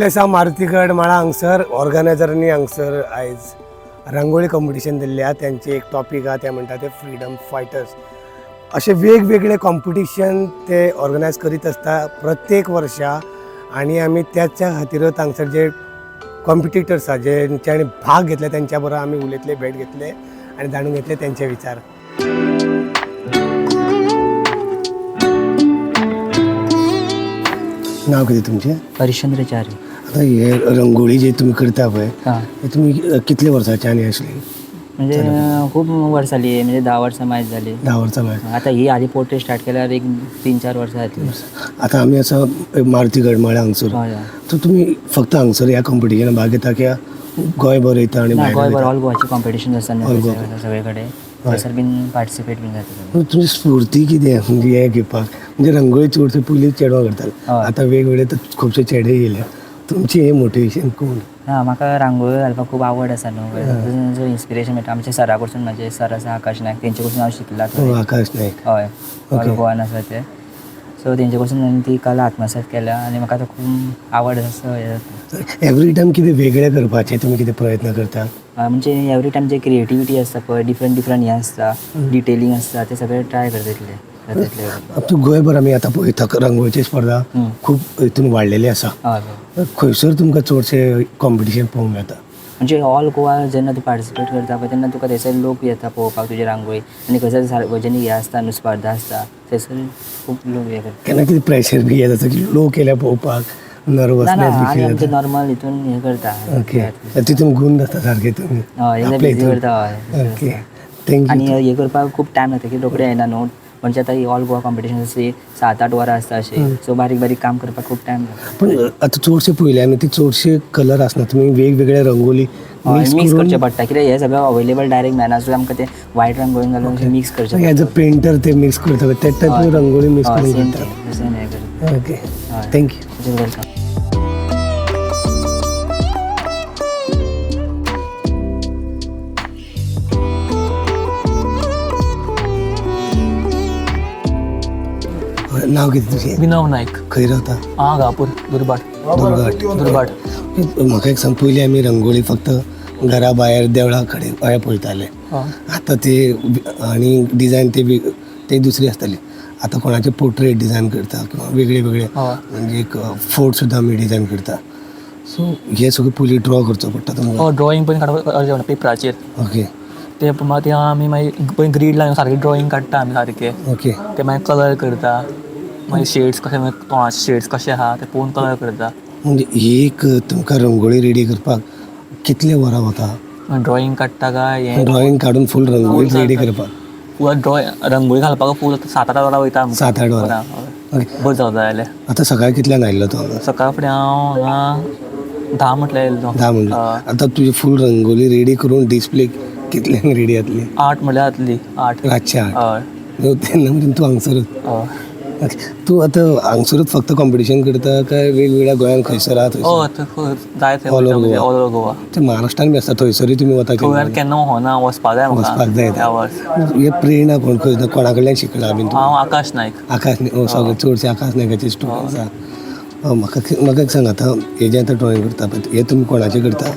पाविल्ले आसा मारुतीगड माळा हांगसर ऑर्गनायझरांनी हांगसर आयज रांगोळी कॉम्पिटिशन दिल्लें आहा. तेंचे एक टॉपीक आहा, ते म्हणटा ते फ्रिडम फायटर्स. अशे वेगवेगळे कॉम्पिटिशन ते ऑर्गनायज करीत आसता प्रत्येक वर्सा आनी आमी त्याच्या खातीरच हांगसर जे कॉम्पिटिटर्स आहा, जेंच्यांनी भाग घेतले तेंच्या बरोबर आमी उलयतले, भेट घेतले आनी जाणून घेतले तेंचे विचार. नाव कितें तुमचें? हरिश्चंद्र च्यारी. आतां हे रंगोळी जी तुमी करता पळय, हां. हे तुमी कितले वर्सांच्यान आसली? म्हणजे खूप वर्स जाली, म्हणजे 10 वर्सां मायज जाली. 10 वर्सां मागीर. आतां ही हाली पोर्ट्रेट स्टार्ट केल्यार एक 3-4 वर्सां जातली. आतां आमी आसा मारुती गडमाळ्या हांगसर. हय हय. तर तुमी फक्त हांगसर ह्या कॉम्पिटिशनाक भाग घेता की गोंयभर वयता आनी ना, भायर गोंयभर वयता? ऑल गोवाचे कॉम्पिटिशन आसता All Goa. सगळे कडेन, थंयसर बीन पार्टिसिपेट बीन जाता. तुमची स्फूर्ती कितें म्हणजे हें घेवपाक? म्हणजे रंगोळी चडशी पयलीं चेडवां करतालीं, हय. आतां वेगवेगळे तर खुबशे चेडे येयले. तुमचें हें मोटिवेशन कोण? ना, म्हाका रांगोळी घालपाक खूब आवड आसा न्हू, जो इन्स्पिरेशन मेळटा आमच्या सरा कडसून. म्हाजे सर आसा आकाश नायक, तेंचे कडसून हांव शिकला थोडें. आकाश नायक. हय, ऑल Okay. गोवान आसा ते. सो तेंचे कडसून हांवें ती कला आत्मसात केल्या आनी म्हाका आतां खूब आवड आसा हें जाता. एवरी टायम कितें वेगळें करपाचें तुमी कितें प्रयत्न करता? म्हणजे एवरी टायम जे क्रिएटिविटी आसता पळय, डिफरंट डिफरंट हें आसता, डिटेलिंग आसता, ते सगळे ट्राय करता तितले जाता तितले. आमच्या गोंयभर आमी आतां पळयता रंगोळीची स्पर्धा खूब हितून वाडलेली आसा. हय हय. खंयसर तुमकां चडशें कॉम्पिटिशन पळोवंक मेळटा? म्हणजे ऑल गोवा जेन्ना तूं पार्टिसिपेट करता पळय तेन्ना तुका थंयसर लोक येता पळोवपाक तुजी रांगोळी, आनी खंयसर सार्वजनीक हें आसता न्हू, स्पर्धा आसता, थंयसर खूब लोक हे करता. केन्ना कितें प्रेशर बी येता की लोक येयल्या पळोवपाक, ना ना, नर्वसनेस बी आमी फील आमचें जाता? नॉर्मल हितून हें करता. ओके, तितून गुंद आसता सारकें तुमी हय, एकदां आपल्या बिजी हितून. करता. हय. Okay, thank you. आनी हें करपाक खूब टायम लागता की रोखडें येना न्हू. म्हणजे आतां ऑल गोवा कॉम्पिटिशन अशी 7-8 वरां आसता अशें, सो बारीक बारीक काम करपाक खूब टायम लागता. पण आतां चडशे पळयले आमी ती चडशे कलर आसना, तुमी वेगवेगळे रंगोली मिक्स करून करचें पडटा, कित्याक हें सगळें अवेलेबल डायरेक्ट मेळना, सो आमकां तें वायट रांगोळीन घालून अशें मिक्स करचें. एज अ पेंटर ते मिक्स करता पळय, ते टायप रंगोली मिक्स करून सेम करता. सेम हें करता. ओके, हय. Thank you. Welcome. नाव कितें तुजें? विनव नाईक. खंय रावता? हांव गापूर दुर्भाट. दुर्गाट. दुर्भाट. म्हाका एक सांग, पयलीं आमी रंगोळी फक्त घरा भायर देवळा कडेन अशें पळयताले, आतां ते आनी डिजायन ते ते दुसरी आसताली. आतां कोणाचे पोर्ट्रेट डिजायन करता किंवा वेगळे वेगळे, म्हणजे एक फोर्ट सुद्दां आमी डिजायन करता. सो हे सगळें पयलीं ड्रॉ करचो पडटा तुमकां? हय, ड्रॉइंग पण काडपाक पेपराचेर. ओके. ते मागीर आमी मागीर पळय ग्रीड लावन सारकें ड्रॉइंग काडटा आमी सारकें. ओके. ते मागीर कलर करता, मागीर शेड्स कशे, मागीर तोंडाचे शेड्स कशे आहा ते पळोवन कलर करता. म्हणजे ही एक तुमकां रंगोळी रेडी करपाक कितले वरां वता? ड्रॉइंग काडटा काय हें? ड्रॉइंग काडून फूल रंगोळी रेडी करपाक. फूल ड्रॉइंग रंगोळी घालपाक फूल 7-8 वरां वयता आमकां. 7-8 वरां. ओके. बरें जाता जाल्यार. आतां सकाळीं कितल्यांक आयिल्लो तूं हांगा? सकाळ फुडें हांव हांगा 10 म्हटल्यार येयल्लो. 10 म्हणल्यार. आतां तुजी फूल रंगोली रेडी करून डिस्प्ले कितल्यांक रेडी जातली? 8 म्हळ्यार जातली, 8. रातचे 8? हय. तेन्ना मेरेन तूं हांगसरूच? हय. ओके. तूं आतां हांगसरूच फक्त कॉम्पिटिशन करता काय वेगवेगळ्या गोंयांत खंयसर आहा थंयसर? हय, जाय थंय. All over Goa. All over Goa. ते महाराष्ट्रान बी आसता, थंयसरूय तुमी वता? थंय केन्ना होना, वचपा जाय म्हाका. वचपाक जाय. ह्या वर्स. हे प्रेरणा कोण खंय कोणा कडल्यान शिकला बीन तूं? हांव आकाश नायक. आकाश नायक, सगळे चडशे आकाश नायकाचे स्टुडंट्स आहा. म्हाका म्हाका एक सांग, आतां हे जें आतां ड्रॉइंग करता पळय, हें तुमी कोणाचें करता?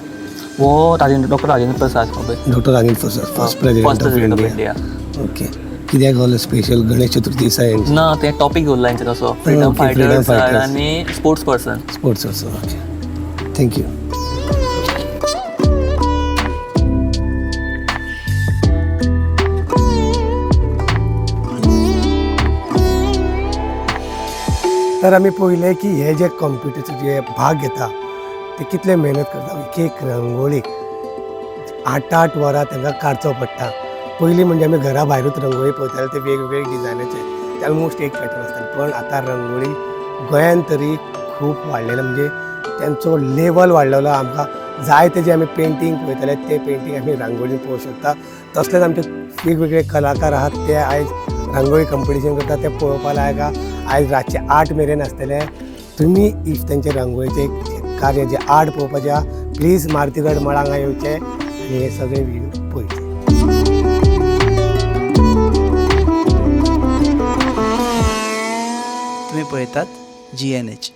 हो Rajendra, doctor Rajendra Prasad. Doctor Rajendra Prasad, first president of India. Okay. कित्याक गावलो स्पेशल गणेश चतुर्थी दिसा? ना, ते टॉपीक दवरला हेंचे तसो, फ्रिडम फायटर्स आनी sports person. Sports person. Okay, thank you. तर आमी पळयलें की हे जे कॉम्पिटिशन जे भाग घेता ते कितले मेहनत करता. एक एक रंगोळीक 8-8 वरां तांकां काडचो पडटा. पयलीं म्हणजे आमी घरा भायरूच रंगोळी पळयताले, ते वेगवेगळे डिजायनाचे, ते ऑलमोस्ट एक पॅटर्न आसताले. पण आतां रंगोळी गोंयांत तरी खूब वाडलेले, म्हणजे तेंचो लेवल वाडलेलो. आमकां जाय ते जे आमी पेंटींग पळयताले ते पेंटींग आमी रांगोळीन पळोवंक शकता. तसलेच आमचे वेगवेगळे कलाकार आहात, ते आयज रांगोळी कंपिटिशन करता, ते पळोवपा लायक आहा. आयज रातचे 8 मेरेन आसतले. तुमी if तेंचे रांगोळीचें कार्य जें आर्ट पळोवपाचें आहा, प्लीज मारुतीगड मळा हांगा येवचें आनी हे सगळे व्हिडियो पळयचे. तुमी पळयतात GNH.